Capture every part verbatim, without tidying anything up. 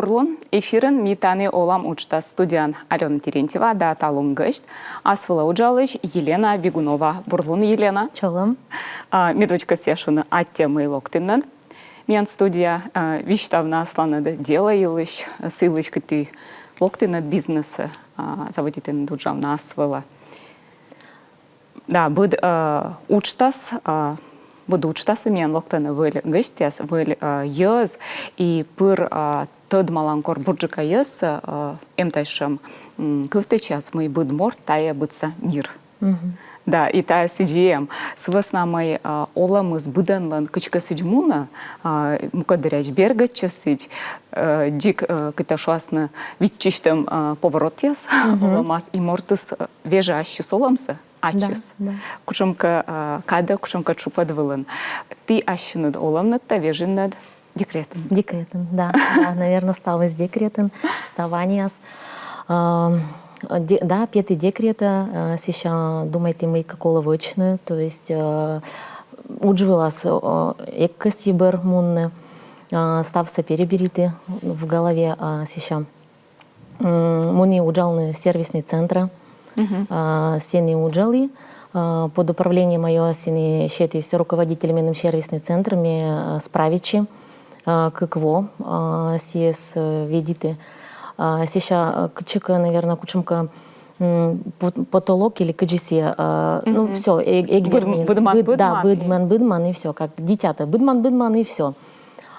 Бур лун, эфирын «Ми тані олам» уджтас, студияын Алёна Терентьева да талун гӧсьт, ас вылӧ уджалысь Елена Бегунова. Бур лун, Елена. Чолӧм. А, медводз кӧсъя шуны аттьӧ, мый локтінныд миян студияӧ, а, висьтавны асланыд дело йылысь, сы йылысь, кыті локтінныд бизнесӧ, а, заводитінныд уджавны ас вылӧ. Да, быд, э, уджтас, э, быд уджтасӧ миян локтӧны выль гӧсьтъяс, выль, э, йӧз, и пыр, э, тӧдмалан кор бурджыка йӧзсӧ, э, эм тай сэтшӧм, м, кывтӧдчияс, мый быд морт — тайӧ быдса мир. Да, и тайӧ сідзи эм. Сы вӧсна мый, э, олӧмыс быдӧнлӧн кыдзкӧ сідз мунӧ, э, мукӧд дырйиыс бергӧдчӧ сідз, э, дзик, э, кыдз шуасны, виччысьтӧм, э, поворотъяс олӧмас, и мортыс, э, вежӧ ассьыс олӧмсӧ ачыс. Да, да. Кутшӧмкӧ, э, кадӧ, кутшӧмкӧ тшупӧд вылын. Ті ассьыныд олӧмнытӧ вежинныд декретын. Декретын, да. Да, наверно, ставыс декретын, став аньяс. Ам, де-, да, петі декретӧ, э, сэсся думайті, мыйкӧ колӧ вӧчны, то есть, э, удж вылас, э, эг кӧсйы бӧр мунны, э, ставсӧ перебериті в голове, а, сэсся м, муні уджалны сервиснӧй центрӧ. А, сэні уджалі, а, под управлением моё сэні сетіс руководитель меным сервиснӧй центр, ме, а, справитчи, а, кык во, а, сійӧс, э, ведиті. А, сэсся, а, кыдзкӧ, наверно, кутшӧмкӧ, м, пот-, потолок или кыдзи сійӧ, а, ну, всё, э-, эг вермин. Быдман, быд-, да, быдман, быдман, быдман, и всё, как дитятӧ. Быдман, быдман, и всё.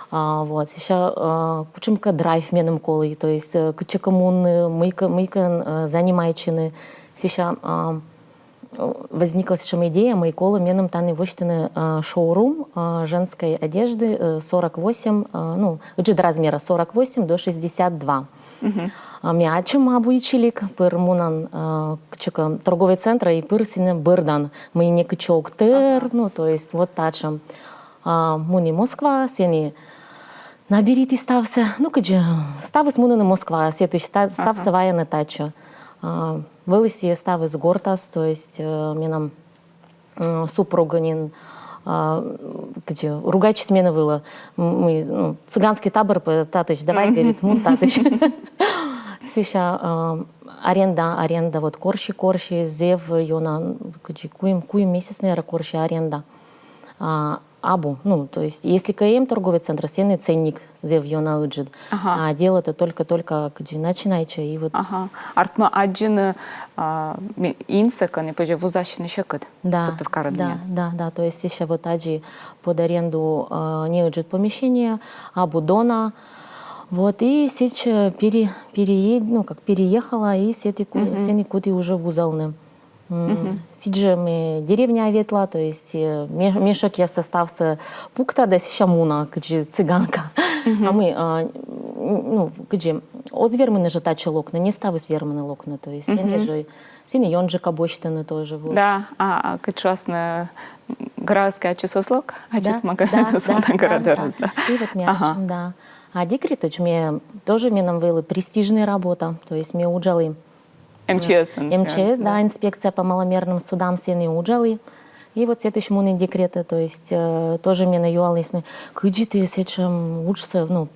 А, вот, сэсся, а, кутшӧмкӧ драйв меным колі, то есть, э, кыдзкӧ мунны, мыйкӧ, мыйкӧн, э, занимайтчыны. Сэсся, а, э, возникла сэтшӧм идея, мый колӧ меным тані восьтыны, э, шоурум, э, женской одежды, э, сорок восемь, э, ну, ыджыд размера, сорок восемь до шестьдесят два. А ме ачым абу ичӧтик, пыр мунан, э, кыдзкӧ торговый центрӧ и пыр сійӧ бӧрдан, мый некытчӧ ог тӧр, ну, то есть, вот татшӧм. А, муні Москваӧ, сэні набериті ставсӧ. Ну, кыдзи, ставыс мунӧны Москваӧ, сэтысь ста-, ставсӧ вайӧны татчӧ. А, вӧлі сійӧ ставыс гортас, то есть, э, менам, м, супругӧн нин, а, кыдзи, ругайтчис менӧ вылӧ. М, мый, ну, цыганский табор пӧ татысь, давай, говорит, мун татысь. Сэсся, а, аренда, аренда, вот, корси, корси, зэв ёна, кыдзи, куим, куим месяц, наверно, корси аренда. А, абу, ну, то есть, если кӧ эм торговый центр, сэні ценник зэв ёна ыджыд. А дело-то только-только, кыдзи, начинайтчӧ, и вот. Ага. Артмӧ аддзыны, а, ме-, инсӧ, кӧні позьӧ вузасьны сьӧкыд. Да, Сыктывкарыд да, да, да, то есть ещё вот аддзи под аренду, а, неыджыд помещение, абу дона. Вот, и сэтчӧ пере-, переед-, ну, как переехала, и сэті ку-, сэні куті уже вузалны. М, сідзжӧ ме деревняӧ ветла, то есть, э, ме-, мешӧкъяссӧ ставсӧ пукта да сэсся муна, кыдзи цыганка. А мый, а, н-, ну, кыдзи, оз вермыны жӧ татчӧ локны, не ставыс вермыны локны, то есть, сэні жӧ, сэні ёнджыка босьтӧны тоже, вот. Да, а, а кыдз шуасны, граӧскӧ ачыс оз лок, ачыс мага-, да, да, да, да. И вот ме ачым, да. А декретӧдз ме тоже, менам вӧлі престижная работа, то есть ме уджалі МЧС-ын. МЧС, да, инспекция по маломерным судам, сэні уджалі. И вот сэтысь муні декретӧ, то есть, э, тоже менӧ юалісны, кыдзи тэ сэтшӧм уджсӧ, ну,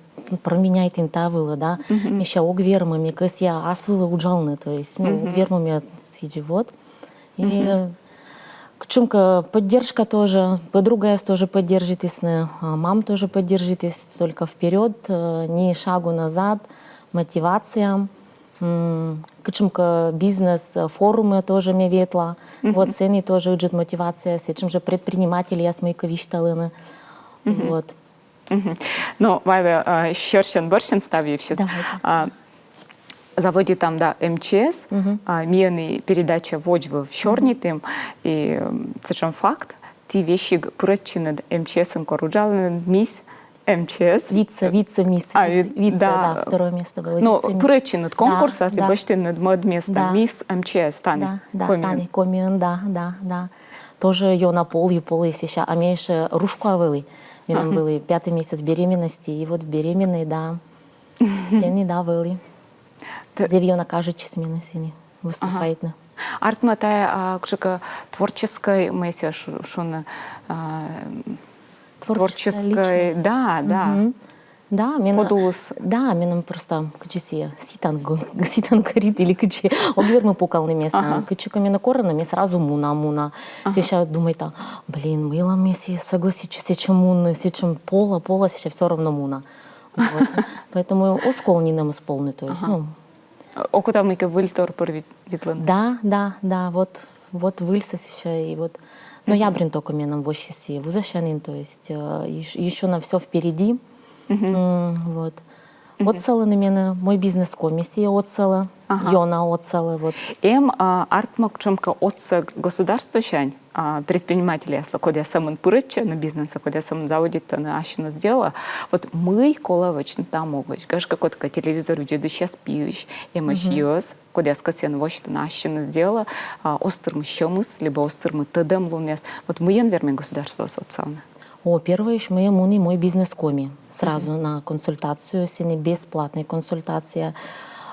променяйтін та вылӧ, да. Мися, ог вермы, ме кӧсъя ас вылӧ уджалны, то есть, ну, ог вермы ме сідзи, вот. И кутшӧмкӧ поддержка тоже, подругаяс тоже поддержитісны, а, мам тоже поддержитіс, только вперёд, э, ни шагу назад, мотивация. М, кутшӧмкӧ бизнес, э, форумӧ тоже ме ветла. Вот сэні тоже ыджыд мотивация, сэтшӧм жӧ предпринимательяс мыйкӧ висьталӧны. Вот. Но вайлы, а, сьӧрсьӧн-бӧрсьӧн став йывсьыс. Давай. А, заводитам да МЧС, а, ми ӧні передача водзвыв сёрнитім, и, м, сэтшӧм факт, ті весиг пырӧдчинныд МЧС-ын, кор уджалінныд мисс МЧС. Вице, вице-мисс. А, вице, вице, да, второе место было. Ну, вице-мисс. Пырӧдчинныд конкурсас и босьтінныд мӧд места, мисс МЧС тані, да, да, Комиын. Тані, Комиын, да, да, да. Тоже ёна полі, полі сэсся, а ме ещё рушкуа вӧлі. Менам вӧлі пятый месяц беременности, и вот беременный, да. Сэні, да, вӧлі. Зэв ёна кажитчис менӧ сэні выступайтны. Артмӧ, тайӧ, а, кутшӧмкӧ творческӧй, мый сійӧ шу-, шуны, а, творческӧй, да, да. Да, мен... Код улыс? Да, меным просто кыдзи сійӧ, ситан го-, ситан горит или кыдзи, ог вермы пукалны местаын. Ага. Кыдзи кӧ менӧ корӧны, ме сразу муна, муна. Ага. Сэсся думайта: блин, мыйла ме сійӧ согласитчи сэтчӧ мунны, сэтчӧ пола, пола, сэсся всё равно муна. Вот. Поэтому оз кол нинӧмыс полны, то есть, ага, ну. Окота мыйкӧ выльтор пыр вит-, видлыны? Да, да, да, вот, вот выльсӧ сэсся и вот. Ноябрьын только меным воссис сійӧ вузасянін, то есть э, ещё на всё впереди. М, вот. Отсалӧны менӧ, мой бизнес коми сійӧ отсалӧ, ага, ёна отсалӧ, вот. Эм, а, артмӧ кутшӧмкӧ отсӧг государствосянь, а, предпринимательяслы, кодъяс сӧмын пырӧдчӧны бизнесӧ, кодъяс сӧмын заводитӧны ассьыныс дело. Вот мый колӧ вӧчны та могысь. Гашкӧ, кодкӧ телевизор видзӧдысьяс пиысь эмӧсь йӧз, кодъяс кӧсйӧны восьтыны ассьыныс дело, а, оз тырмы сьӧмыс, либӧ оз тырмы тӧдӧмлунъяс. Вот мыйӧн вермӧ государствоыс отсавны? О, первойысь мый муні мой бизнес коми. Сразу на консультацию, сэні бесплатнӧй консультация.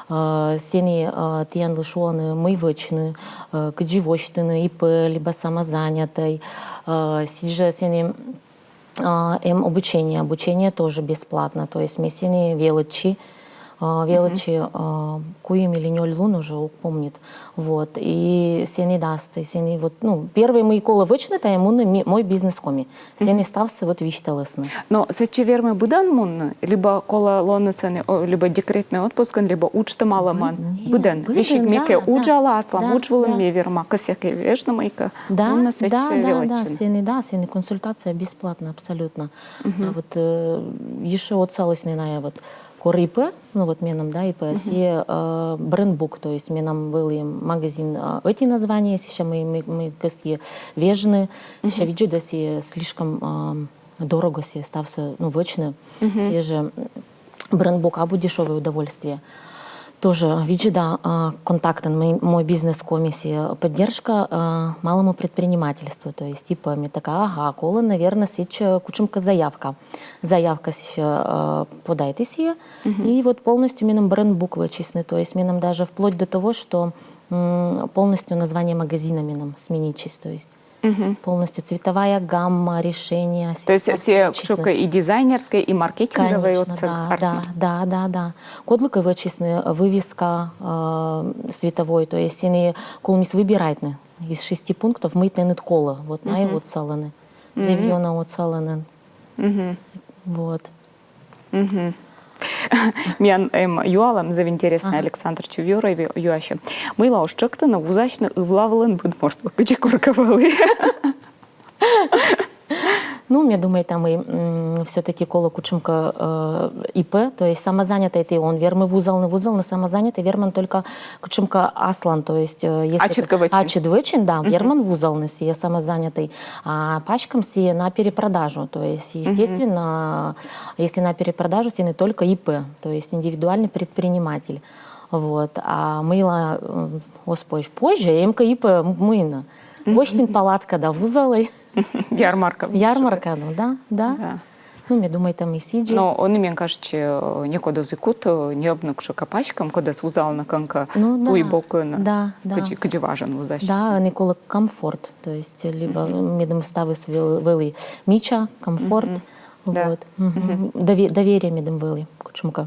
Э, сэні э, тіянлы шуӧны, мый вӧчны, э, кыдзи восьтыны, ИП, либӧ самозанятӧй. Э, сідзжӧ сэні э, эм обучение. Обучение тоже бесплатно. То есть ме сэні велӧдчи, э, велӧдчи э, куим или нёль лун, уже ог помнит. Вот. И сэні дасьтӧ, сэні вот, ну, первой мый колӧ вӧчны, тайӧ мунны ми-, мой бизнес коми. Сэні ставсӧ вот висьталасны. Но сэтчӧ вермӧ быдӧн мунны, либӧ колӧ лоны сэні, о, либӧ декретнӧй отпускын, либӧ уджтӧмалӧмӧн. Быдӧн. Весиг ме кӧ уджала, аслам удж вылын ме верма кӧсъя кӧ вежны мыйкӧ. Да, да, да, да, сэні, да, сэні консультация бесплатна абсолютно. А вот э, ещё отсалісны найӧ вот кор ИП, ну вот менам, да, ИП, сійӧ э, брендбук, то есть менам вӧлі магазин э, ӧти название, сэсся мый, мый, мый кӧсйи вежны, сэсся видзӧда, сійӧ слишком э, дорого сійӧ ставсӧ, ну, вӧчны. Сійӧ жӧ брендбук абу дешёвое удовольствие. Тоже видзӧда, а, контактын мой, мой бизнес коми, сійӧ поддержка а, малому предпринимательству, то есть, типа, ме такая, ага, колӧ, наверное, сэтчӧ кутшӧмкӧ заявка. Заявка сэсся а, подайтіс сійӧ, и вот полностью менам брендбук вӧчисны, то есть менам даже вплоть до того, что м, полностью название магазина менам сменитчис, то есть. Полностью цветовая гамма, решение. То есть сійӧ кутшӧмкӧ и дизайнерскӧй, и маркетинговӧй отсӧг. Да, да, да. Кодлыкӧ вӧчисны вывеска э, световой, то есть сэні колмис выбирайтны из шести пунктов, мый тэныд колӧ, вот найӧ отсалӧны. Зэв ёна отсалӧны. Вот. Миян эм юалӧм, зэв интереснӧй, Александр Чувьюров юасьӧ. Мыйла оз тшӧктыны вузасьны ывла вылын быд мортлы, кыдзи коркӧ вӧлі? Ну, ме думайта, мый м, всё-таки колӧ кутшӧмкӧ э, ИП, то есть самозанятӧй тэ он вермы вузалны, вузалны самозанятӧй верман только кутшӧмкӧ аслан, то есть э, если ачыд вӧчин, да, верман вузалны сійӧ самозанятӧй, а паськӧм сійӧ на перепродажу, то есть, естественно, если на перепродажу, сэні только ИП, то есть индивидуальный предприниматель. Вот. А мыйла э, оз позь, позь, эм кӧ ИП, мый нӧ. Восьтін палатка да вузалӧй. Ярмарка. Ярмарка, ну да, да. Ну, ме думайта, мый сідзи. Но ӧні, мен кажитчӧ, некод оз и кут ньӧбны кутшӧмкӧ паськӧм, кодӧс вузалны кӧнкӧ туй бокын. Да, да. Кыдзи, кыдзи важӧн вузасьны. Да, ӧні колӧ комфорт, то есть либӧ медым ставыс вӧлі мича, комфорт. Вот. Доверие медым вӧлі кутшӧмкӧ.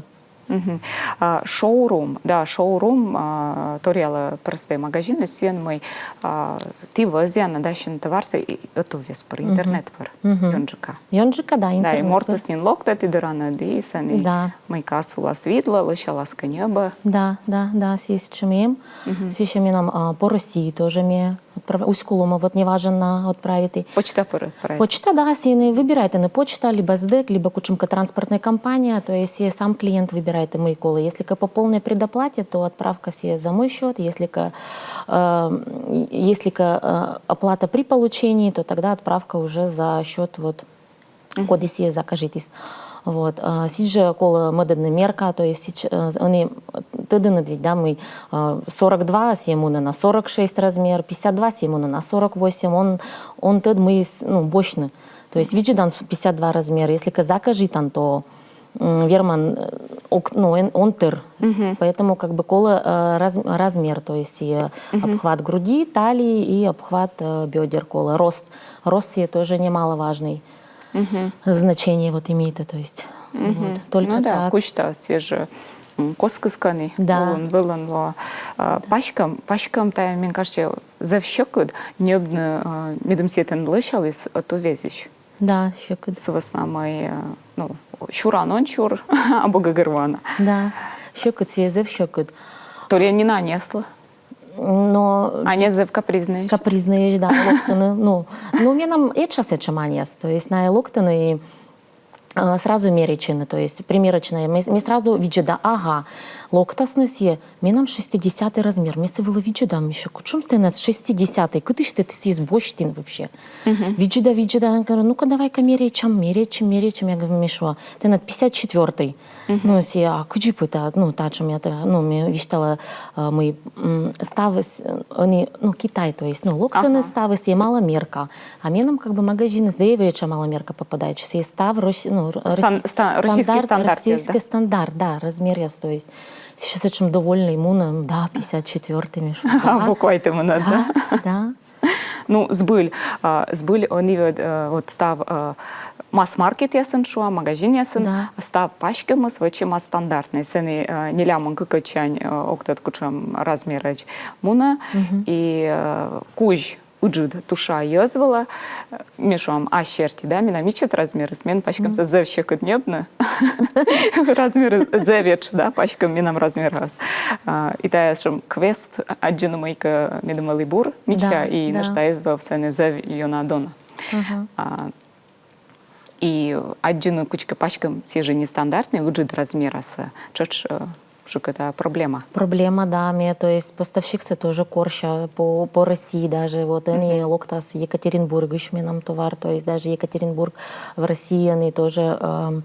Шоурум, да, шоурум торъялӧ простӧй магазиныс сійӧн, мый ті вӧзъянныд ассьыным товарсӧ ӧтуввез пыр, интернет пыр, ёнджыка. Ёнджыка, да, интернет пыр. Да, и мортыс нин локтӧ ті дорӧ, и сэні мыйкӧ ас вылас видлӧ, лӧсялас кӧ, ньӧбӧ. Да, да, да, сійӧ сэтшӧм эм. Сэтшӧм менам по России тоже ме Усть-Куломӧ вот неважӧн на отправиті. Почта пыр отправиті? Почта, да, сэні выбирайтӧны почта, либӧ СДЭК, либӧ кутшӧмкӧ транспортная компания, то есть сам клиент выбирайтӧ, мый колӧ. Если кӧ по полной предоплате, то отправка сійӧ за мой счёт, если кӧ, э, если кӧ э, оплата при получении, то тогда отправка уже за счёт вот коді сійӧ закажитіс. Вот. Сідзжӧ колӧ мӧдӧдны мерка, то есть сідз, э, ӧні тӧдінныд ведь, да, мый э, сорок два сійӧ мунӧ на сорок шесть размер, пятьдесят два сійӧ мунӧ на сорок восемь, он, он тӧд, мый, ну, босьтны. То есть видзӧдан пятьдесят два размер, если кӧ закажитан, то м, верман э, ок, ну, он, он тӧр. Поэтому как бы колӧ э, раз, размер, то есть и э, обхват груди, талии и обхват э, бёдер колӧ. Рост. Рост сійӧ тоже немаловажный значение вот имеет, то есть. Вот, только Ну да, так. Кузьта свежий, м, кос кысканы. Да. Вылын, вылын ло. А, паськӧм, паськӧм тайӧ, мен кажется, зэв сьӧкыд ньӧбны, а, медым сійӧ тэныд лӧсяліс, а, тувезысь. Да, сьӧкыд. Сы вӧсна мый, а, ну, сюран он сюр, абу гӧгӧрвоана. Да, сьӧкыд, сійӧ зэв сьӧкыд. Торъя нин аньяслы. Но Аньяс зэв капризный. Капризный, да, локтӧны. Ну, ну, менам этша сэтшӧм аньяс. То есть найӧ локтӧны и а, сразу меритчӧны, то есть примерочная. Ме, ме сразу видзӧда, ага, локтасны сійӧ, менам шестидесятый размер. Ме сы вылӧ видзӧда, мися, кутшӧм тэнад шестидесятый, кытысь тэ сійӧс босьтін вообще. Видзӧда, видзӧда, она говорит, ну-ка давай-ка меряйтчам, меряйтчам, меряйтчам. Я говорю, Миша, тэнад пятьдесят четвёртый. Ну, сійӧ, а кыдзи пӧ та, ну, татшӧм я, ну, ме висьтала, а, мый, м, ставыс, э, ӧні, ну, Китай, то есть, ну, локтӧны ставыс и маломерка. А менам как бы магазиныс зэв этша маломерка попадайтчӧ. Сійӧ став Рос-, ну, р-, Стан-, российский стан-, российский стандарт, стандарт, российский да? Стандарт, да, размеръяс, то есть. Сейчас сэтшӧм довольный мунӧ, да, пятьдесят четвёртый, Миша, А, да. буквайтӧ мунӧ, да? Да, да. Ну, збыль, а, збыль, ӧні вот, э, вот став, э, масс-маркетъясын, шуам, магазинъясын, Да. став паськӧмыс вӧчӧма стандартнӧй. Сэні, э, нелямын кыкӧдсянь, э, ог тӧд кутшӧм размерӧдз мунӧ, и, э, кузь ыджыд туша йӧз вылӧ, э, ме шуам, ас серти, да, менам ичӧт размерыс, мен паськӧмсӧ зэв сьӧкыд ньӧбны. Размерыс зэв этш, да, паськӧм менам размерас. А, и тайӧ сэтшӧм квест аддзыны мыйкӧ, медым вӧлі бур мича, Да, и да. нӧшта эз вӧв сэні зэв ёна дона. А, и аддзыны кутшӧмкӧ паськӧм сійӧ жӧ нестандартнӧй, ыджыд размерас, тшӧтш, э, шуам, это проблема. Проблема, да, ме, то есть поставщиксӧ тоже корся по, по России даже, вот, ӧні локтас Екатеринбургысь менам товар, то есть даже Екатеринбург в России, ӧні тоже, эм,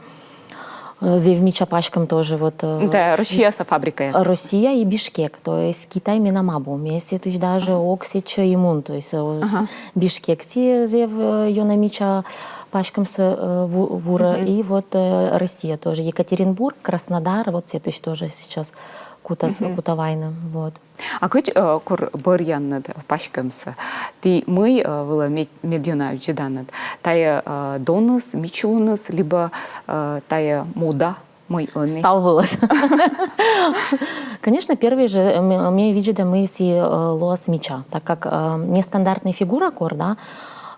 э, зэв мича паськӧм тоже, вот, э, Да, Россияса фабрикаяс. Россия и Бишкек, то есть Китай менам абу, ме сэтысь даже ог сэтчӧ и мун, то есть, э, Бишкексӧ зэв, э, ёна мича паськӧмсӧ, э, ву-, вурӧ, и вот, э, Россия тоже, Екатеринбург, Краснодар, вот сэтысь тоже сейчас кутас, кута вайны, вот. А кыдз, э, кор бӧръянныд паськӧмсӧ, ті мый, э, вылӧ мед-, медъёна видзӧданныд? Тайӧ, э, доныс, мичаыс, либӧ, э, тайӧ мода, мый ӧні? Став вылас. Конечно, первый же, э, ме, ме видзӧда, мый сійӧ, э, лоас мича, так как, э, нестандартнӧй фигура кор, да,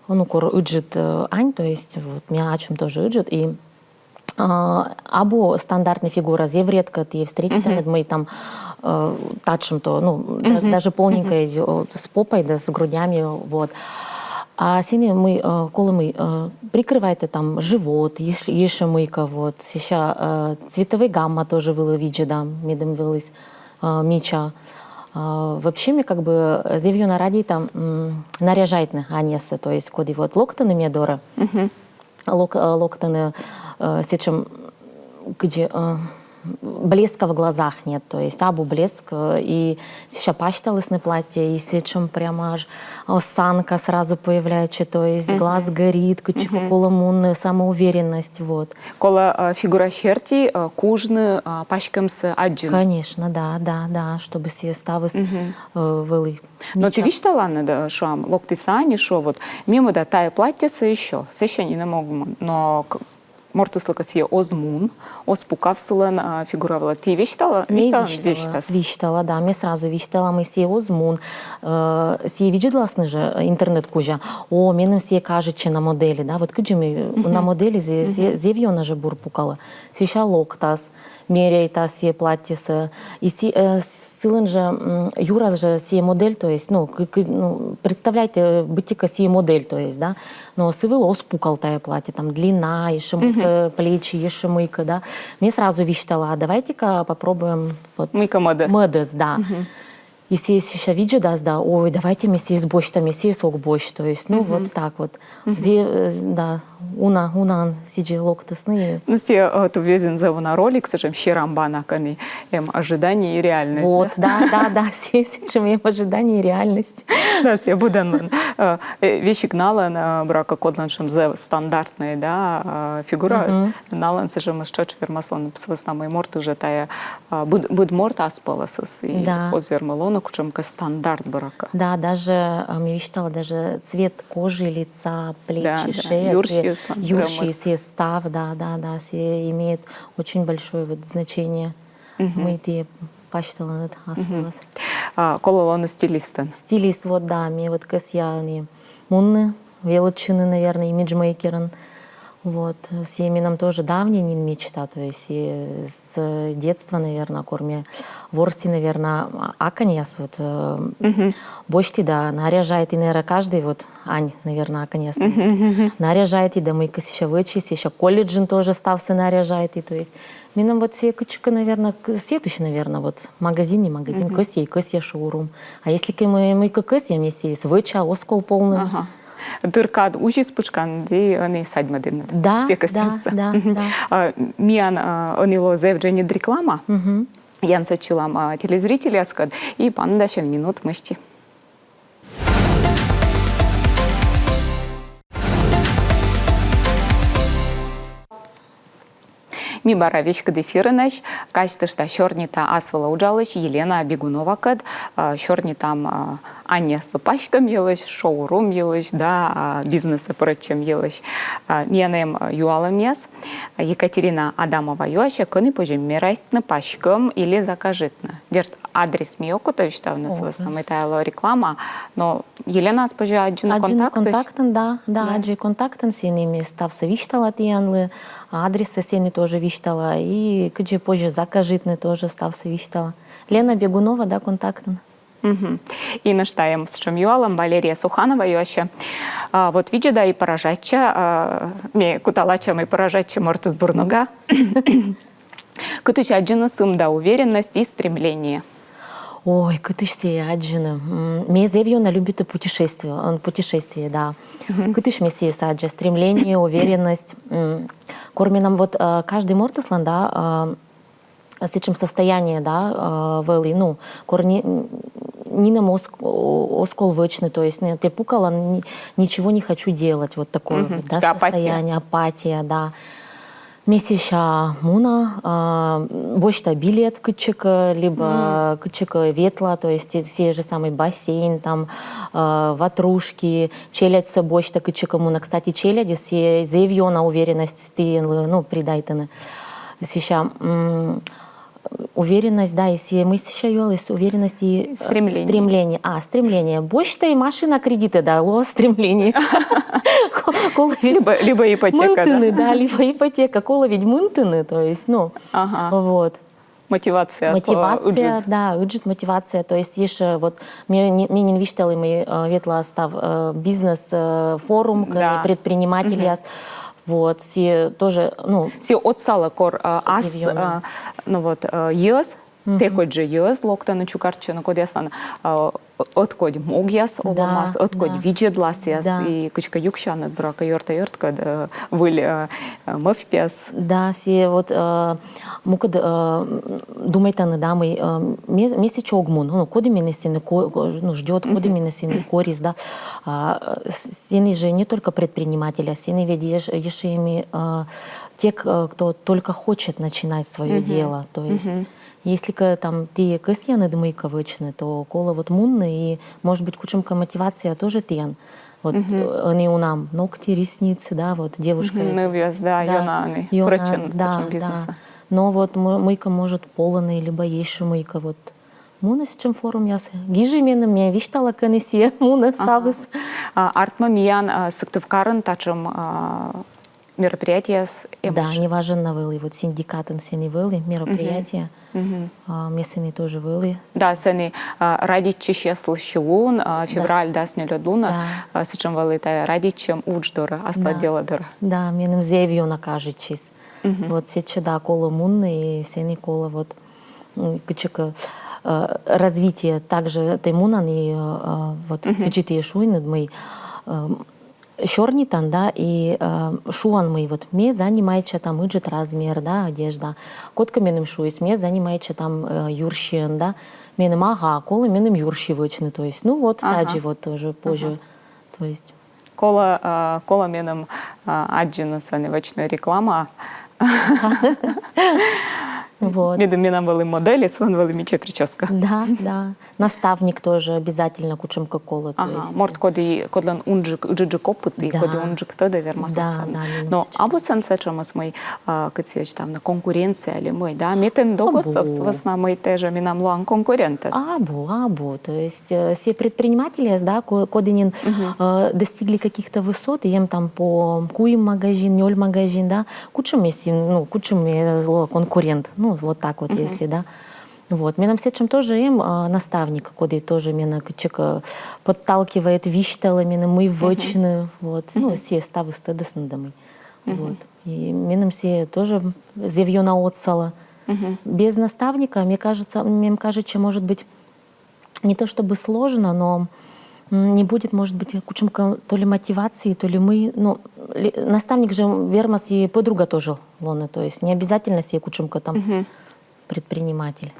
ну, кор ыджыд, э, ань, то есть вот ме ачым тоже ыджыд, и а, абу стандартнӧй фигура, зэв редко ті встретитанныд, мый там, э, татшӧм то, ну, да-, даже полненькая, э, с попой, да, с грудями, вот. А сэні мый, э, колӧ мый, э, прикрывайтӧ там живот, ещ-, ещӧ мыйкӧ, вот. Сэсся, э, цветовой гамма тоже вылӧ видзӧда, медым выліс, э, мича. А, вообще, ме как бы зэв ёна радейта, м, наряжайтны аньяссӧ, то есть коді вот локтӧны ме дорӧ. Лок-, э, локтӧны, э, сэтшӧм, кыдзи, э, блеска в глазах нет, то есть абу блеск, э, и сэсся пасьталісны платье, и сэтшӧм прямо аж осанка сразу появляется, то есть глаз горит, кыдзкӧ колӧ мунны, самоуверенность, вот. Колӧ, э, фигура серти, э, кужны, э, паськӧмсӧ аддзыны. Конечно, да, да, да, чтобы сійӧ ставыс, э, вӧлі. Но ті висьталанныд, да, шуам, локтіс ань и шуӧ, вот, ме мӧда тайӧ платьесӧ ещӧ, сэсся нинӧм ог мун. Но к-, мортыслы кӧ сійӧ оз мун, оз пукав сылӧн, а, фигура вылӧ. Ті висьтала-, Ме висьталан, висьтала, висьтас? Висьтала, да, ме сразу висьтала, мый сійӧ оз мун. Э, сійӧ видзӧдласны жӧ, э, интернет кузя. О, меным сійӧ кажитчӧ на модели, да, вот кыдзи ме, на модели зэ-, зэ-, зэв ёна жӧ бур пукалӧ. Сэсся локтас, меряйтас сійӧ платьесӧ. И си-, э, сылӧн жӧ, м, юрас жӧ сійӧ модель, то есть, ну, к-, к-, ну, представляйте, быттьӧкӧ сійӧ модель, то есть, да. Но сы вылӧ оз пукал тайӧ платье, там, длина, ещӧ мыйкӧ, плечи, ещӧ мыйкӧ, да. Ме сразу висьтала, а давайте-ка попробуем, вот, Мыйкӧ мӧдӧс. Мӧдӧс, да. И сійӧ сэсся видзӧдас, да, ой, давайте ме сійӧс босьта, ме сійӧс ог босьт, то есть, ну, вот так вот. Зэ-, э, да, уна, унаӧн сідзи локтісны. Ну, сійӧ, э, туввезйын зэв уна ролик, сэтшӧм серамбана, кӧні эм ожидание и реальность. Вот, да, да, да, сэтшӧм эм ожидание и реальность. Да, сійӧ быдӧнлӧн. Э, э, весиг налӧн, э, буракӧ, кодлӧн сэтшӧм зэв стандартнӧй, да, э, фигура, налӧн сэтшӧмыс тшӧтш вермас лоны, сы вӧсна мый морт уже тайӧ, э, быд, быд морт ас пӧлӧсыс, и оз вермы лоны. Кутшӧмкӧ стандарт, буракӧ. Да, даже, э, ме висьтала, даже цвет кожи, лица, плечи, Да, да. шея, Юрсиыслӧн юрси, рӧмыс. Сійӧ став, да, да, да, сійӧ имеет очень большое вот значение. Мый ті пасьталанныд ас вылас. А, колӧ лоны стилистӧн. Стилист, вот, да, ме вот кӧсъя ӧні мунны велӧдчыны, наверное, имиджмейкерӧн. Вот, сійӧ менам тоже давний нин мечта, то есть, э, с детства, наверное, кор ме ворси, наверное, а- аканьяс, вот, э, босьті да наряжайті, наверное, каждый вот ань, наверное, аканьяс наряжайті, да мыйкӧ сэсся вӧчис, сэсся колледжын тоже ставсӧ наряжайті, то есть, менам вот сійӧ кытчӧкӧ, наверное, сэтысь, наверное, вот магазин и магазин, кӧсйӧ и кӧсйӧ шоурум. А если кӧ мый, мыйкӧ кӧсйӧ, ме сійӧс вӧча, оз кол полны. Ага. Дыр кад узис пытшкан, да ӧні садьмӧдінныд. Да, Сійӧ да, кӧсйӧмсӧ. Да, да. А, миян, а, ӧні лоӧ зэв дженьыд реклама. Янсӧдчылам, а, телезрительяскӧд и паныдасям минут мысти. Ми бара веськыд эфирынӧсь, казьтышта, сёрнита ас вылӧ уджалысь Елена Бегуновакӧд, а, сёрнитам, а, аньяслы паськӧм йылысь, шоурум йылысь, да, а, бизнесӧ пырӧдчӧм йылысь. А, миян эм, а, юалӧмъяс. Екатерина Адамова юасьӧ, кӧні позьӧ мерайтны паськӧм или закажитны. Дерт, адрес ми ог кутӧй висьтавны, сы вӧсна мый тайӧ лоӧ реклама, но Еленаыс позьӧ аддзыны контактысь. Контактын, да, да, аддзӧй контактын, сэні ме ставсӧ висьтала тіянлы, адрессӧ сэні тоже висьтала, и кыдзи позьӧ закажитны тоже ставсӧ висьтала. Лена Бегунова, да, контактын. Мгм. И нӧшта эм сэтшӧм юалӧм, Валерия Суханова юасьӧ. А, вот видзӧда и поражайтча, а, ме кута лача, мый поражайтчӧ мортыс бур нога. Кытысь аддзыны сымда уверенность и стремление? Ой, кытысь сійӧ аддзыны. М, ме зэв ёна любита путешествие, м, путешествие, да. Кытысь ме сійӧс аддза, стремление, уверенность. М, кор менам вот, э, каждый мортыслӧн, да, э, сэтшӧм состояние, да, э, вӧлі, ну, кор ни-, нинӧм оз, оз кол вӧчны, то есть, ну, тэ пукалан, ни- ничего не хочу делать, вот такое вот, да, состояние, апатия, да. Ме сэсся муна, а, босьта билет кытчӧкӧ, либӧ кытчӧкӧ ветла, то есть, э, сійӧ жӧ самый бассейн, там, а, ватрушки, челядьсӧ босьта кытчӧкӧ муна. Кстати, челядьыс сійӧ зэв ёна уверенность тіянлы, ну, придайтӧны. Сэсся, м, уверенность, да, и сійӧ, мый сэсся юаліс, уверенность и, э, стремление. Стремление. А, стремление. Босьта и машина кредитӧ, да, лоӧ стремление. Ко- колӧ ведь либӧ, либӧ ипотека, да? Мынтыны, да, либӧ ипотека. Колӧ ведь мынтыны, то есть, ну, вот. Мотивация. Мотивация, да, ыджыд мотивация. То есть ещё вот ме нин висьталі, мый, э, ветла став, э, бизнес, э, форум, да, предпринимательяс. Вот, сійӧ тоже, ну, сійӧ отсалӧ, кор, э, ас, э, ну вот, э, йӧз, тэ кодь жӧ йӧз локтӧны, чукӧртчӧны, кодъяслӧн, э, ӧткодь могъяс олӧмас, ӧткодь видзӧдласъяс и кыдзкӧ юксянныд, буракӧ, ёрта-ёрткӧд, э, выль, э, э, мӧвпъяс. Да, сійӧ вот, э, мукӧд, э, думайтӧны, да, мый, э, ме, ме сэтчӧ ог мун, ну, коді менӧ сэні ко- ко- ну, ждёт, коді менӧ сэні корис, да. А, э, с- сэні жӧ не только предприниматель, а сэні ведь еш- ещё и, э, те, к- э, кто только хочет начинать своё дело, то есть, если кӧ там ті кӧсъянныд мыйкӧ вӧчны, то колӧ вот мунны, и, может быть, кутшӧмкӧ мотивация тоже тіян. Вот, э, ӧні унам ногти, ресницы, да, вот, девушка. Нывъяс, да, ёна ӧні, ёна, пырӧдчӧны, да, сэтшӧм бизнесӧ. Но вот мы- мыйкӧ, может, полӧны, либӧ ещё мыйкӧ, вот. Мунӧ сэтшӧм форумъясӧ. Гижӧй меным, ме висьтала, кӧні сійӧ мунӧ ставыс. А, артмӧ, миян, а, Сыктывкарын татшӧм, а, мероприятиеяс эмӧсь. Да, неважӧн на вӧлі, вот синдикатын сэні вӧлі мероприятие. А, ме сэні тоже вӧлі. Да, сэні, а, радейтчысьяслысь лун, а, февраль дас нёльӧд лунӧ, да, а, сэтшӧм вӧлі тайӧ радейтчӧм удж дорӧ, аслад делӧ дорӧ. Да, меным зэв ёна кажитчис. Вот сэтчӧ, да, колӧ мунны, и сэні колӧ вот, м, кытчӧкӧ, э, развитие также тэ мунан, и, э, вот кыдзи тэ шуинныд, мый, э, сёрнитан, да, и, э, шуан, мый вот ме занимайтча там ыджыд размер, да, одежда. Кодкӧ меным шуис, ме занимайтча там, э, юрсиӧн, да. Меным, ага, колӧ меным юрси вӧчны, то есть, ну вот, тадзи вот тоже позьӧ. То есть колӧ, э, колӧ меным, э, аддзыны сэні, вӧчны реклама. Вот. Медым менам вӧлі модель, и сылӧн вӧлі мича причёска. Да, да. Наставник тоже обязательно кутшӧмкӧ колӧ. То Ага, есть, морт, коді, кодлӧн унджык, ыджыдджык опыт, и Да. коді унджык тӧдӧ, вермас. Да, Отсӧн. да, менам Но сэтшӧм. абу сэн сэтшӧмыс, мый, а, кыдз сійӧ там, на конкуренция ли мый, да, ме тэн догӧтсов, Абу. Вӧсна, мый тэ жӧ менам лоан конкурентӧд. Абу, абу. То есть э, сійӧ предпринимательяс, да, ко- коді нин э, достигли каких-то высот, и эм там по куим магазин, нёль магазин, да, кутшӧм ме син, ну, кутшӧм ме лоа конкурент, ну, вот так вот, если, да. Вот. Менам сэтшӧм тоже эм э, наставник, коді тоже менӧ кыдзкӧ подталкивает, висьталӧ менӧ, мый вӧчны, вот. Ну, сійӧ ставыс тӧдісны да мый. Вот. И менам сійӧ тоже зэв ёна отсалӧ. Без наставника, мне кажется, мне кажется, может быть, не то чтобы сложно, но м, не будет, может быть, кутшӧмкӧ то ли мотивации, то ли мый, ну, ли- наставник же вермас и подруга тоже лоны, то есть не обязательно сійӧ кутшӧмкӧ там предприниматель.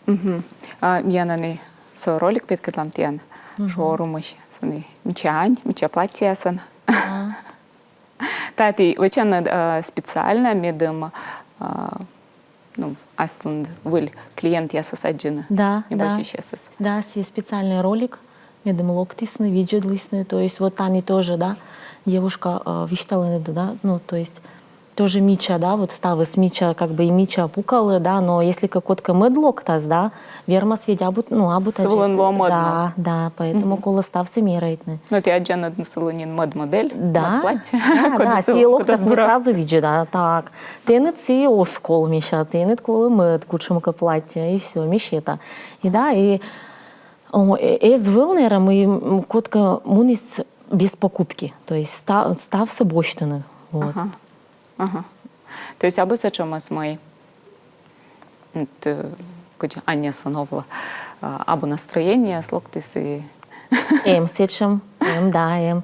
Мгм. А, миян ӧні со ролик петкӧдлам тіян шоурумысь. Сэні мича ань, мича платьеясӧн. Тайӧ ті вӧчанныд э, специально, медым э, ну, аслыныд выль клиентъясӧс аддзыны. Да, да. Небӧжысьясӧс. Да, сійӧ специальный ролик, медым локтісны, видзӧдлісны, то есть вот тані тоже, да, девушка э, висьталӧ, да, ну, то есть тоже мича, да, вот ставыс мича, как бы и мича пукалӧ, да, но если кӧ кодкӧ мӧд локтас, да, вермас ведь абу, ну, абу тадзи. Сылӧн лоӧ мӧд, Да, да, поэтому колӧ ставсӧ мерайтны. Но ті аддзанныд нин сылы нин мӧд модель, Да, мӧд платье. Да, Коді да, сылы, сійӧ локтас, коді ми быра. Сразу видзӧда, да, так. Тэныд сійӧ оз кол, мися, тэныд колӧ мӧд кутшӧмкӧ платье, и всё, ми сета. И да, и о, э- эз вӧв, наверно, мый м, кодкӧ муніс без покупки, то есть ста- ставсӧ босьтыны. Вот. Ага. Ага. То есть абу сэтшӧмыс, мый т- кыдз аньяслӧн овлӧ, а, абу настроения, локтіс и... Эм сэтшӧм, эм, да, эм.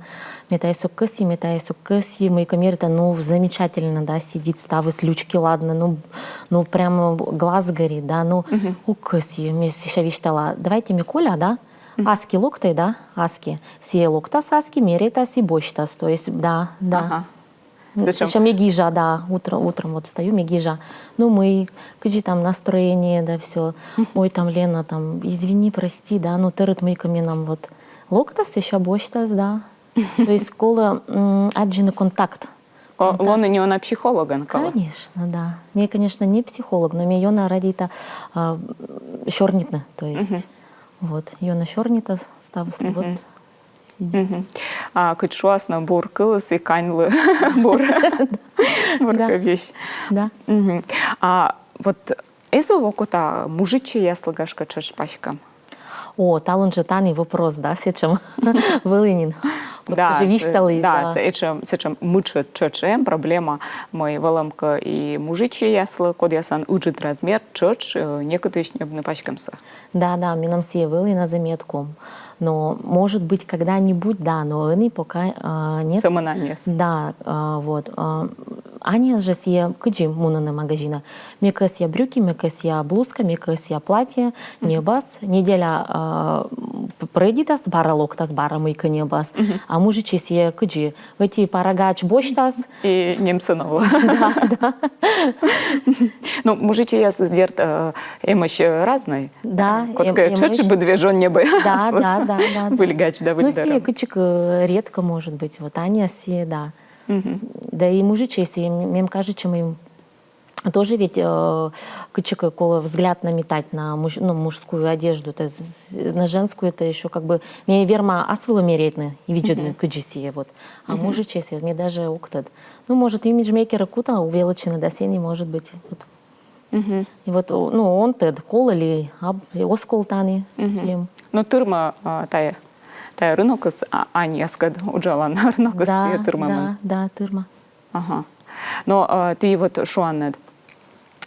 Ме тайӧс ог кӧсйы, ме тайӧс ог кӧсйы, мыйкӧ мерита, ну, замечательно, да, сидит, ставыс лючки ладнӧ, ну, ну, прямо глаз горит, да, ну, ог кӧсйы, ме сэсся висьтала, давайте ме коля, да, аски локтӧй, да, аски. Сійӧ локтас аски, меритас и босьтас, то есть, да, да. Ага. М, Зачем? Сэтшӧм ме гижа, да, утром, утром вот встаю, ме гижа. Ну, мый, кыдзи там настроение, да, всё. Ой, там, Лена, там, извини, прости, да, ну, тӧрыт мыйкӧ менам вот локтас, сэсся босьтас, да. То есть колӧ м, аддзыны контакт. О, лоны неуна психологӧн колӧ. Конечно, да. Ме, конечно, не психолог, но ме ёна радейта а, м, сёрнитны, то есть. Вот, ёна сёрнита ставыслы, вот. Сидит. Мгм. А кыдз шуасны, бур кылыс и каньлы бур. Бур кӧ весь. Да. Мгм. А вот эз вӧв окота мужичӧйяслы, гашкӧ, тшӧтш паськӧм? О, талун жӧ тані вопрос, да, сэтшӧм вӧлі нин. Вот Да, тоже висьталіс, да, да. Сэтшӧм, сэтшӧм мытшӧд тшӧтш эм проблема, мый вӧлӧмкӧ и мужичӧйяслы, кодъяслӧн ыджыд размер, тшӧтш э, некытысь ньӧбны паськӧмсӧ. Да, да, менам сійӧ вӧлі на заметку. Но, может быть, когда-нибудь, да, но ӧні пока а, нет. Сӧмын аньяс. Да, а, вот. А, аньяс жӧ сійӧ кыдзи мунӧны магазинӧ. Ме кӧсъя брюки, ме кӧсъя блузка, ме кӧсъя платье, ньӧбас, неделя а, п- прӧйдитас, бара локтас, бара мыйкӧ ньӧбас. А мужичӧй сійӧ кыдзи, ӧти пара гач босьтас. И нимсӧ новлӧ. Да, да. Ну, мужичӧйяс, дерт, э, эмӧсь э, разнӧй. Да, Кодкӧ эм- тшӧтш эмӧсь. Быд вежон ньӧбӧ. Да, да, да, да, да. Выль гач, да, выль. Ну, сійӧ кыдзкӧ э, редко, может быть, вот, аньяс сійӧ, да. Да и мужичӧй сійӧ, м- мем кажется, мый тоже ведь э, кыдзкӧ колӧ взгляд наметать на муж- ну, мужскую одежду, то есть на женскую это ещё как бы ме верма ас вылӧ меритны и видзӧдны, кыдзи сійӧ, вот. А мужичӧй сійӧ ме даже ог тӧд. Ну, может, имиджмейкерӧ кута велӧдчыны да сэні, может быть, вот. И вот, ну, он тӧд, колӧ ли, а оз кол тані сійӧ. Ну, тырмӧ а, тайӧ, тайӧ рынокыс, а, аньяскӧд уджалан рынокыс, Да, сійӧ тырмӧмӧн. Да, да, тырмӧ. Ага. Но э, ті вот шуанныд,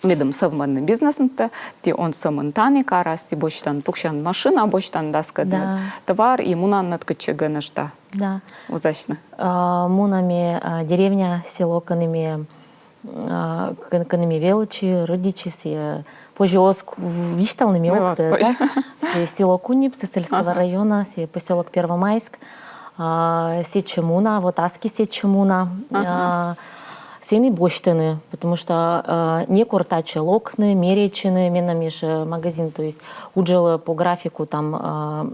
медым сӧвмӧдны бизнеснытӧ, ті он сӧмын тані карас, ті босьтан, пуксян машина, босьтан аскӧдныд товар и мунанныд кытчӧкӧ нӧшта. Да. Вузасьны. А, муна ме а, деревня, село, кӧні ме а, кӧ- кӧні ме велӧдчи, рӧдитчи, сійӧ позьӧ оз висьталны, ме ог тӧд, да? Сійӧ село Куниб Сысольского района, сійӧ посёлок Первомайск. А, сэтчӧ муна, вот аски сэтчӧ муна. А, Сэні босьтӧны, потому что э, некор татчӧ локны, меритчыны, менам ещӧ магазин, то есть уджалӧ по графику там э,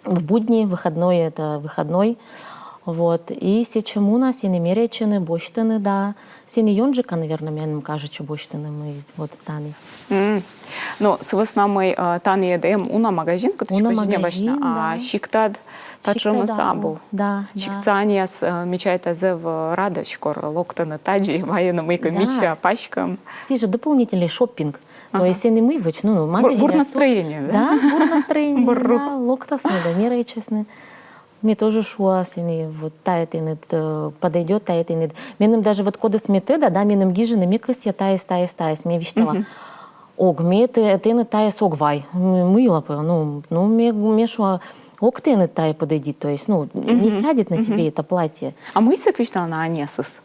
в будни, выходной это выходной. Вот. И сэтчӧ муна, сэні меритчӧны, босьтӧны, да. Сэні ёнджыка, наверно, меным кажитчӧ, босьтӧны мый вот тані. Но сы вӧсна мый э, тані эм уна магазин, кытысь... Уна позьӧ ньӧбасьны, а сиктад татшӧмыс абу. Да, да. Сиктса аньяс, э, ме чайта, зэв радӧсь, кор локтӧны тадзи, вайӧны мыйкӧ мича паськӧм. Сійӧ жӧ дополнительный шоппинг. То есть сэні мый вӧчны, ну, магазин. Бур настроение, да? Да, бур настроение, да, локтасны да меритчасны. Ме тоже шуа сэні, вот тайӧ тэныд э, подойдёт, тайӧ тэныд. Меным даже вот кодӧс ме тӧда, да, меным гижӧны, ме кӧсъя тайӧс, тайӧс, тайӧс, ме висьтала. Ог, ме тэ, тэныд тайӧс ог вай. М, мыйла пӧ, ну, ну, ме, ме шуа, ог тэныд тайӧ подойдит, то есть, ну, не сядет на тебе это платье. А мый сэк висьталӧны аньясыс?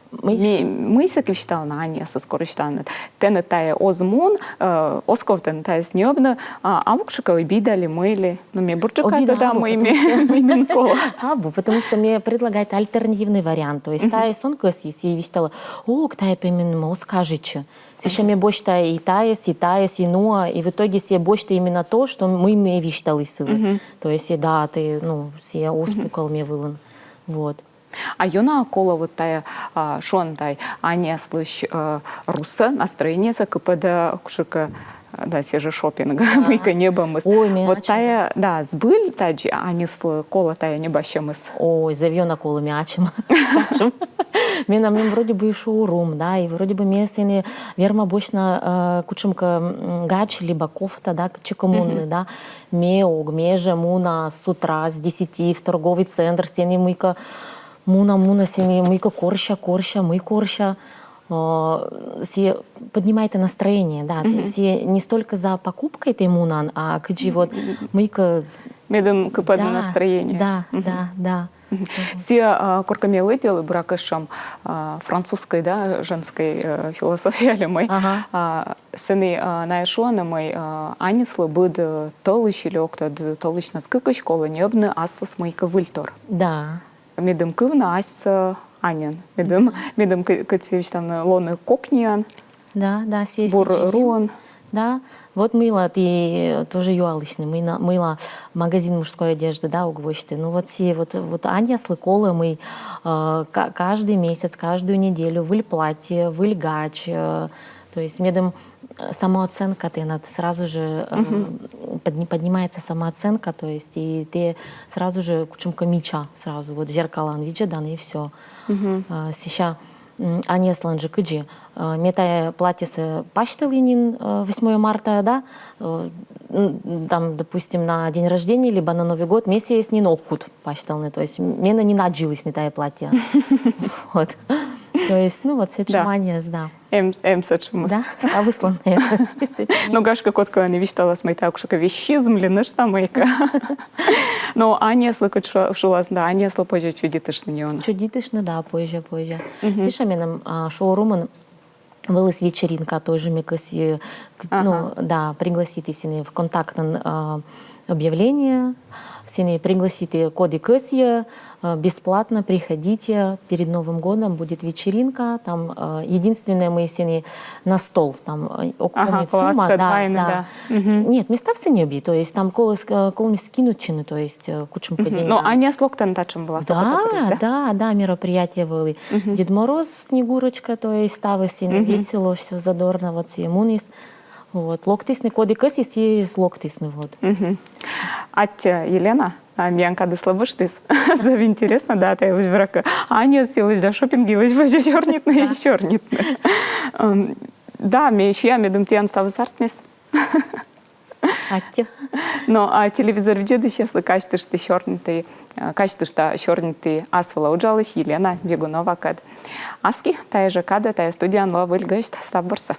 Мый? Ме, мый сэк висьталӧны аньясыс, кор висьталӧны: тэныд тайӧ оз мун, э, оз ков тэныд тайӧс ньӧбны, а, а вокшикӧ обида ли, мый ли. Но ме бурджыка тӧда, мый ме, мый мен колӧ. Абу, потому что ме предлагайта альтернативный вариант. То есть тайӧс он кӧсйы, сійӧ висьталӧ: ог, тайӧ пӧ меным оз кажитчы. Сэсся ме босьта и тайӧс, и тайӧс, и нуа, и в итоге сійӧ босьтӧ именно то, что мый ме висьталі сылы. То есть, и да, тэ, ну, сійӧ оз пукал ме вылын. Вот. А ёна колӧ вот тайӧ, а, шуам тай, аньяслысь э, русса настроениесӧ кыпӧдӧ кутшӧмкӧ, да, сійӧ жӧ шоппинг, мыйкӧ ньӧбӧмыс. Ой, ме... Вот тайӧ, да, збыль тадзи аньяслы колӧ тайӧ ньӧбасьӧмыс? Ой, зэв ёна колӧ, ме ачым. Ачым. Менам, менам вроде бы и шоурум, да, и вроде бы ме сэні верма босьтны э, кутшӧмкӧ м, гач либӧ кофта, да, кытчӧкӧ мунны, да. Ме ог, ме жӧ муна с утра, с десяти в торговый центр, сэні мыйкӧ муна, муна, сэні мыйкӧ корся, корся, мый корся. Э, сійӧ поднимайтӧ настроение, да, сійӧ не столько за покупкой тэ мунан, а кыдзи вот мыйкӧ... Медым кыпӧдны настроение. Да, да, да. Сійӧ, а, коркӧ ме лыддьылі, буракӧ, сэтшӧм, а, французскӧй, да, женскӧй э, философия ли мый. Ага. А, сэні, а, найӧ шуӧны, мый э, аньяслы быд э, тӧлысь или ог тӧд, тӧлысьнас кыкысь колӧ ньӧбны аслыс мыйкӧ выльтор. Да. Медым кывны асьсӧ аньӧн. Медым, медым кы-, кыдзи висьтавны, лоны кокниӧн. Да, да, сійӧ бур руӧн. Да, вот мыйла тэ тоже юалысьны, мыйла, мыйла магазин мужской одежды, да, ог восьты. Ну вот сійӧ вот, вот аньяслы колӧ, мый э, ка-, каждый месяц, каждую неделю выль платье, выль гач, э, то есть медым э, самооценка тэнад сразу же э, подни-, поднимается самооценка, то есть и тэ сразу же кутшӧмкӧ мича сразу, вот зеркалаын видзӧдан и всё. Э, сэсся м, аньяслӧн жӧ кыдзи, э, ме тайӧ платьесӧ пасьталі нин э, восьмое марта, да, э, м, там, допустим, на день рождения либӧ на Новый год, ме сійӧс нин ог кут пасьтавны, то есть менӧ нин аддзылісны тайӧ платье. Вот. То есть, ну вот, сэтшӧм аньяс, да. Эм, эм сэтшӧмыс. Да, ставыслӧн. Но гашкӧ кодкӧ ӧні висьталас, мый тайӧ кутшӧмкӧ вещизм ли нӧшта мыйкӧ. Но аньяслы кыдз шу-, шулас, да, аньяслы позьӧ чудитыштны неуна. Чудитыштны, да, позьӧ, позьӧ. Сэсся менам а, шоурумын вылыс вечеринка, тоже ме кӧсйи, к-, ну, да, пригласиті сэні, ВКонтактын а, объявление, сэні пригласиті, коді кӧсйи, э, бесплатно приходите, перед Новым годом будет вечеринка, там э, единственное, мый сэні на стол, там э, ог помнит сумма, да, да. Нет, ме ставсӧ ньӧби, то есть там колӧ с-, э, колӧ мый скинутчыны, то есть э, кутшӧмкӧ деньги. Но аньяс локтӧны татшӧм вылас? Да, да, да, мероприятие вӧлі. Дед Мороз, Снегурочка, то есть ставыс сэні весело, всё задорно, вот сійӧ муніс. Вот, локтісны, коді кӧсйис, сійӧ локтісны, вот. Аттьӧ, Елена, а, миян кадыс лэбыштіс. Зэв интереснӧ, да, та йылысь, буракӧ, аньяс йылысь да шоппинг йылысь позьӧ сёрнитны и сёрнитны. М, да, ме сиа, медым тіян ставыс артмис. Аттьӧ. Но а телевизор видзӧдысьяслы казьтышті сёрниті, э, казьтышта сёрниті ас вылӧ уджалысь Елена Бегуновакӧд. Аски тайӧ жӧ кадӧ тайӧ студияын лоӧ выль гӧсьт. Став бурсӧ.